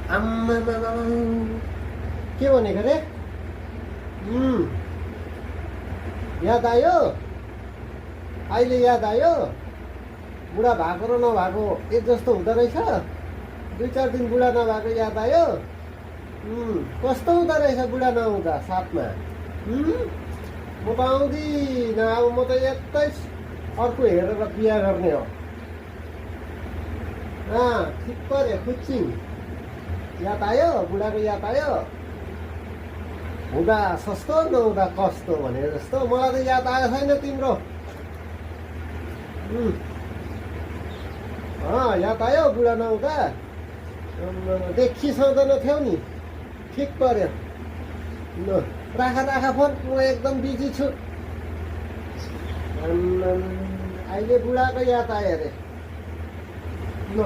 आम्मामामा के भनेको रे? याद आयो? अहिले याद आयो? बुढा भएको र नभएको एक जस्तो हुँदो रहेछ। 2-4 दिन बुढा नभएको याद आयो? कस्तो हुँदो रहेछ बुढा नहुँदा साथमा? म त आउँदिनँ, अब म त यतै अर्को हेरेर बिहा गर्ने हो। ठिक पर्यो खुच्चिङ। याद आयो? बुढाको याद आयो? हुँदा सस्तो नहुँदा कस्तो भने जस्तो। मलाई त याद आएको छैन तिम्रो। याद आयो बुढा नहुँदा? देखिसक्दैन थियौ नि। ठिक पर्यो। ल राख फोन, म एकदम बिजी छु। अहिले बुढाको याद आयो अरे। ल